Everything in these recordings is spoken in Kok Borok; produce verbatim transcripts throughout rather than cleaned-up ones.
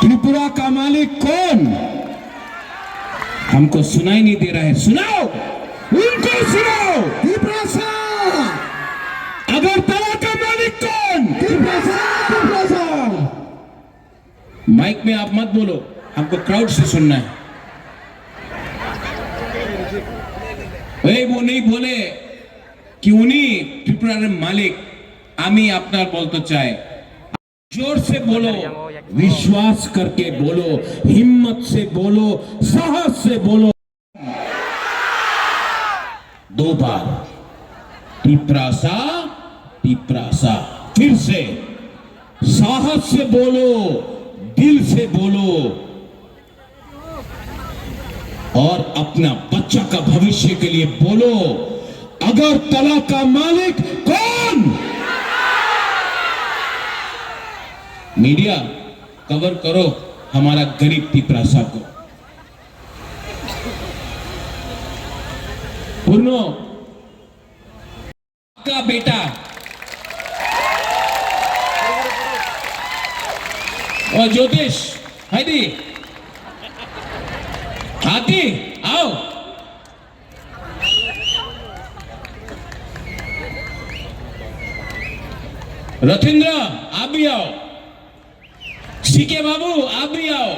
त्रिपुरा का मालिक कौन? हमको सुनाई नहीं दे रहा है, सुनाओ, उनको सुनाओ। तिप्रासा। अगरतला का मालिक कौन? तिप्रासा, तिप्रासा। माइक में आप मत बोलो, हमको क्राउड से सुनना है। ए, वो नहीं बोले कि उन्हीं त्रिपुरा के मालिक, আমি আপনার বলতে চাই। जोर से बोलो, विश्वास करके बोलो, हिम्मत से बोलो, साहस से बोलो। दो बार, तिप्रासा, तिप्रासा। फिर से, साहस से बोलो, दिल से बोलो। और अपना बच्चा का भविष्य के लिए बोलो, अगरतला का मालिक कौन? मीडिया, कवर करो हमारा गरीब तिप्रासा को। पूर्णो का बेटा। ओ ज्योतिष, हाय दी। हाथी, आओ। रथिंद्र, आप भी आओ। सीके बाबू, आप भी आओ।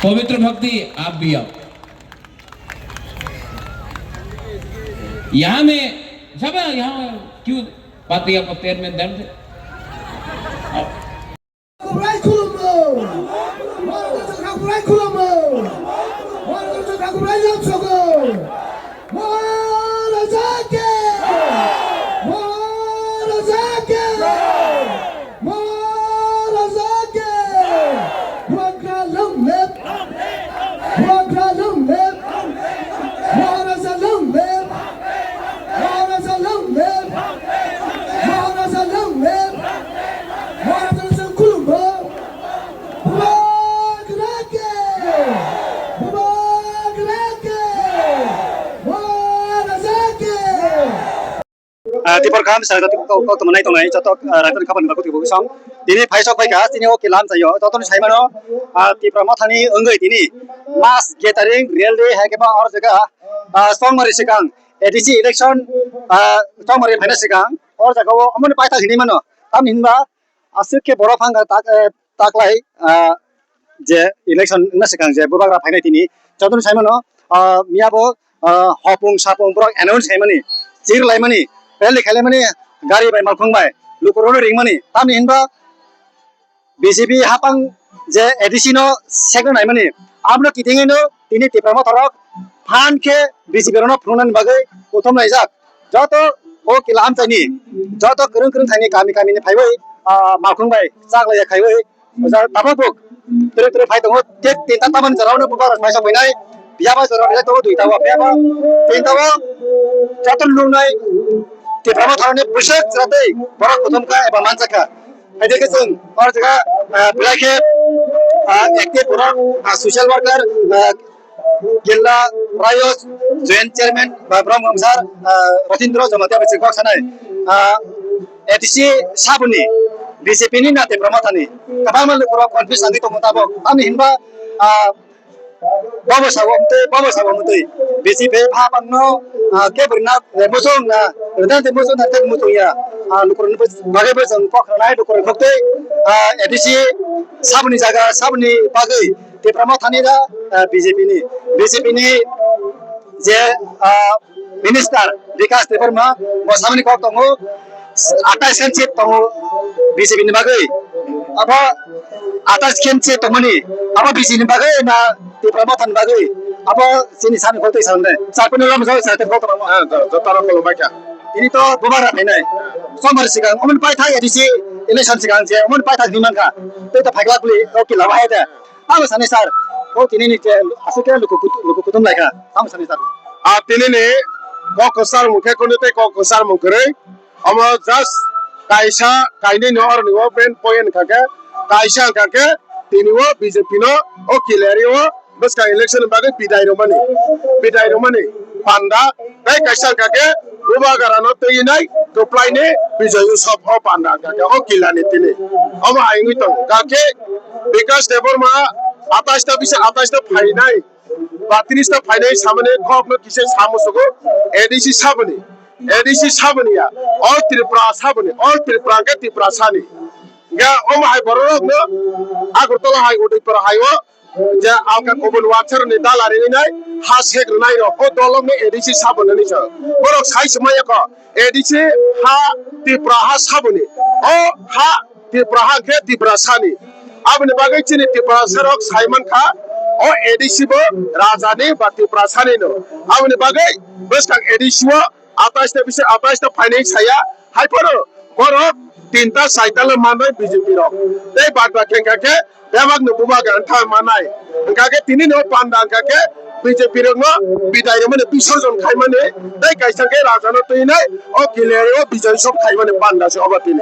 पवित्र भक्ति, आप भी आओ। यहाँ में, सब यहाँ क्यों पाते आपको पैर में दर्द है? आओ। Khubrai khulumno. Moro Jwkha khubrai khulumno. Moro Jwkha khubrai lamsogo. Maharaja ke. Maharaja ke. Maharaja ke. Bubagra long live. Bubagra long live. Maharaja long live. Maharaja long live. Maharaja long live. Maharaja long live. Bubagra ke. Bubagra ke. Maharaja ke. Ah, tibor kaham sa jati kok kok temanai tongnai joto, ah, raibani khapang ni bagwi tibok song. Tini phaisok phaikha, tini o kilam sayo. Joto ni saimano, ah, Tipra Mothani wngwi tini mass gathering rally hai khe ba or jaga, ah, songmari sikang A D C election, ah, songmari phaina sikang or jaga o omoni paithak hinwi mano. Tamni hinba aswk khe borok phang tak, eh, taklai, ah, je election wngna swkang je bubagra phainai tini jotono saimano, ah, miyabo, ah, hopung sapung borok announce khaimani, chir laimani, rally khailaimani, gari bai malkhung bai lukurokno ringmani. Tamni hinba B J P hapang je A D C no sekna naimani, abono kitingino tini Tipra Motha rok phan khe B J P rokno phunuknani bagwi kuthum laijak. Joto o kila amchaini, joto kwrwng kwrwng thani kami kami ni phaiwi, ah, malkhung bai chak laiya khaiwi, tabuk buk twrwi twrwi phai tongo. Thik tinta tamani jora o bubagra phai sok phainai, phiyaba jora o tongo duita o, phiyaba tinta o joto nuknai Tipra Motha ni bwswk chwratwi borok kuthum kha eba manjak kha. Hai de khe chwng o jaga, ah, belai khe, ah, active borok, ah, social worker, ah, Gilla Rayos, Joint Chairman, ba Brahma Sar, ah, Ratindra Jamatia bai chwng kok sanai. Ah, A D C saboni B J P ni na Tipra Motha ni kwbangma lukurok confuse wngwi tongo tabuk. Tamni hinba, ah, bobo sabo mtwi, bobo sabo mtwi. B J P hapang no, ah, khe bwrwina, eh, muchung na, rwdan tei muchung na tei muchung ya. Ah, lukurokni bagwi bo chwng kok rwnai, lukurok kok tei, ah, A D C saboni jaga, saboni bagwi Tipra Motha ni da, ah, B J P ni, B J P ni je, ah, Minister Bikash Debbarma bo samani kok tongo, atais khan seat tongo B J P ni bagwi. Abo atais khan seat tongmani, abo B J P ni bagwi na Tipra Motha ni bagwi? Abo chini sani kok twi sande. Chapini rom jai sa te kok tongo. Ah, jo-, joto rok kolom bai kha. Ini to bubagra phainai. Sombar sikang, omen paithak A D C election sikang je, omen paithak hinwi mankha. Tei to phaikla kuli, kok kila bahai de. Tamo sani sir, o tini ni je aswk khe luku kut-, luku kuthum lai kha. Tamo sani sir. A tini ni kok kwchar mung khe kunu tei kok kwchar mung kwrwi. Omo just kaisa kainwi no oroni o main point wngkha khe, kaisa wngkha khe tini o B J P no o Kilari o bwskang election ni bagwi bidai rwmani, bidai rwmani. panda, tei kaisa hwnkha khe Bubagra no twi nai kwplai ni Bijoy Utsav o panda hwnkha khe o killa ni tini. Omo hai wngwi tongo. Hwnkha khe Bikash Debbarma atais ta bisa atais ta phainai, ba tris ta phainai samani kok no kisa samusugo A D C saboni, A D C saboni ya, all Tripura saboni, all Tripura hwnkhe Tripura sani. Hwnkhe omo hai borok rok no Agartala hai Udaipur hai o je alka kubun wansarni dala rinai, ha sek rwnai rok, o dolok no A D C saboni hinwi sa. Borok sai se maya kho, A D C ha Tripura ha saboni, o ha Tripura ha khe Tripura sani. Aboni bagwi chini Tripura sarok sai man kha, o A D C bo raja ni ba Tripura sani no. Aboni bagwi bwskang A D C o atais ta bisa atais ta phainai saya, hai phano borok tinta saita le manai B J P rok. Tei bad baki hwnkha khe bebak no Bubagra thang manai. Hwnkha khe tini no panda hwnkha khe B J P rok no bidai rwmani, bisorjon khaimani, tei kaisa khe raja no twinai o killa area o Bijoy Utsav khaimani panda se obo tini.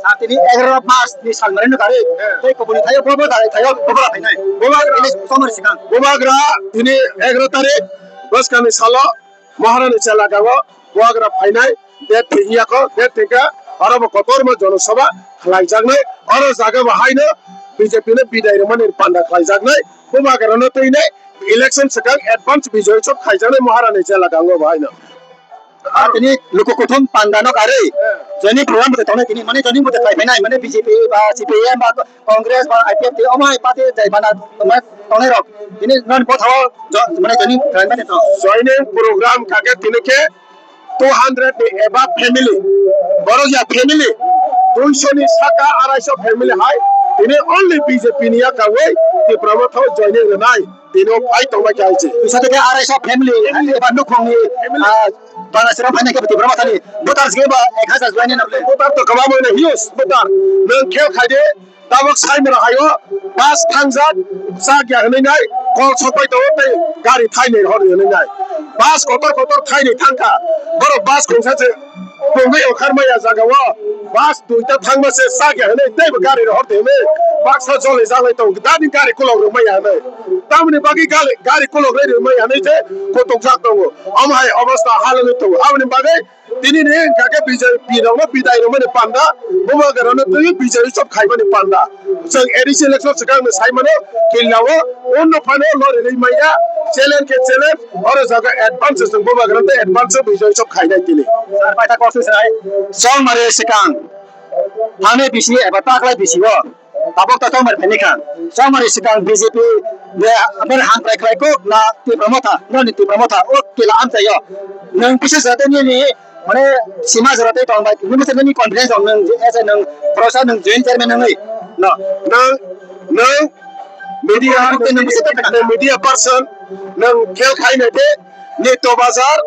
Sa tini egaroh March ni sal mani no kari, tei kubuni thaio bobo da thaio bobo da phainai. Bubagra, ini somar sikang. Bubagra tini egaroh tarik bwskangni salo Maharani chelagao Bubagra phainai, date thik ya kho, date thik kha, oro bo kotorma jonosabha khlaijaknai, oro jaga bo haino B J P no bidai rwmani panda khlaijaknai, Bubagra no twinai election swkang advance Bijoy Utsav khaijaknai Maharani chelagao bo haino. Ar tini luku kuthum panda no karwi, joining program bo tongnai tini, mane joining bo khlai phainai, mane B J P ba C P I M ba Congress ba I P F T omo hai party jai bana tongma tongnai rok. Tini non bo thao jo-, mane joining khlai mani to. Joining program kake tini khe two hundred ni above family. Borok ya family. Duiso ni saka arai so family hai. Tini only B J P ni ya kawi Tipra Motha o joining rwnai. Tini o phai tongma khe hai se. Duiso theke arai so family. Eba nukhung ni, family. Ah, Bangladesh rok phaina khe Tipra Motha ni. Voter se ba ek hajar joining na. Voter to kwbangma no huge voter. Nwng khe khai de. Tabuk sai mero haio bus thangjak, chak ya hwnwi nai, kol sokpai tongo tei gari thainwi hor hwnwi nai. Bus kotor kotor thainwi thangkha, borok bus khungsa se tongwi okhar maya jaga o. Bus duita thangma se chak ya hwnwi teibo gari hor hwnwi baksa joli jaklai tongo, dani gari kolok rwmaya hwnwi. Tamoni bagwi gali-, gari kolok rwmaya hwnwi se kotok jak tongo. Omo hai obostha halwgwi tongo. Aboni bagwi Tini ni hwnkha khe B J P rokno bidai rwmani panda, Bubagra no twi Bijoy Utsav khaimani panda. Chwng A D C election swkang no sai mano, killa o, unno phano lori rwi maya, challenge khe challenge, oro jaga advance chwng Bubagra no tei advance o Bijoy Utsav khainai tini. Sir, paita kok se sai. Chongmari swkang, thani bisi eba taklai bisi o. Tabuk ta chongmari phaini kha. Chongmari swkang B J P de amani hamkrai khlai kuk na Tipra Motha, noni Tipra Motha, o kila amchaio. Nwng kisa jate nini, mane, sima jora tei tong bai, nini se nini confidence dong nwng, as a nwng, prosa nwng joint chairman nwngwi. No. Nwng, nwng media, nwng kisa tei nwng media person, nwng khel khai nai de, ni to bazar,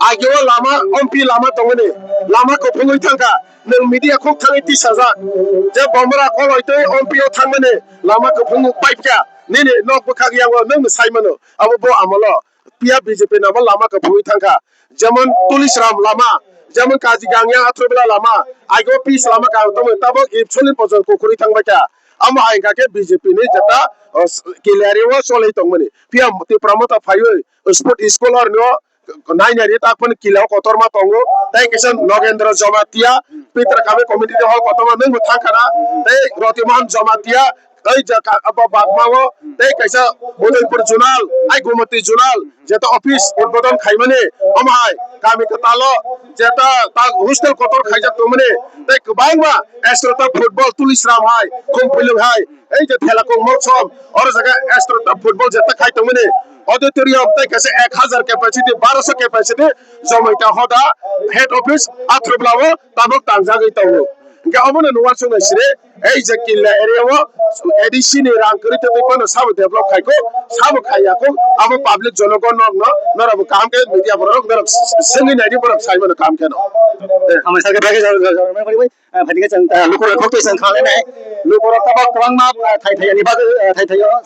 ageo lama, ompi lama tongmani, lama kuphungwi thangkha. Nwng media khuk thangwi tisajak je Bomra koloi tei ompi o thangmani lama kuphung paipkha, nini nok bwkhak yango nwng sai mano abo bo amolo. Phiya B J P ni amo lama kuphungwi thangkha, jemon Tulisram lama, jemon Kaji Gangya Athobela lama, aigo pis lama kaham tongmani tabok Ipsoli pojon kukurwi thangbaikha. Amo hai hwnkha khe B J P ni jeta, o, s-, kila area o cholwi tongmani. Phiya Tipra Motha phaiwi sport scholar no nainari tak phano kila o kotorma tongo. Tei kisa Nogendra Jamatia, Pitra Kami Community Hall kotorma nwngbo thangkhana. Tei Roti Mohan Jamatia, tei jaka abo bagmao, tei kaisa Udaipur Zonal, ai Gumati Zonal, jeta office udbodon khaimani, omo hai kami kwtalo, jeta tak hostel kotor khaijak tongmani, tei kwbangma Astrota football Tulisram hai, Khumphilwng hai, ei je thela kung moksom, oro jaga Astrota football jeta khai tongmani, auditorium tei kaisa ek hajar capacity, baroso capacity, Jamatia hoda head office Athrubla o tabuk tangjagwi tongo. Hwnkhe omono nuwansuknai siri, ei je killa area o A D C ni rang kwrwi tongwi phano sabo develop khaikho, sabo khaiya kho, abo public jonogon nokno norokbo kaham khe media borok norok swngwi naidi, borok saimano kaham kheno. Hamai sakhe bagwi jor jor jor mai phaidi khe chwng, ah, lukurok khok twi chwng kha lainai. Lukurok tabok kwbangma, ah, thai thai ni bagwi, ah, thai thai o.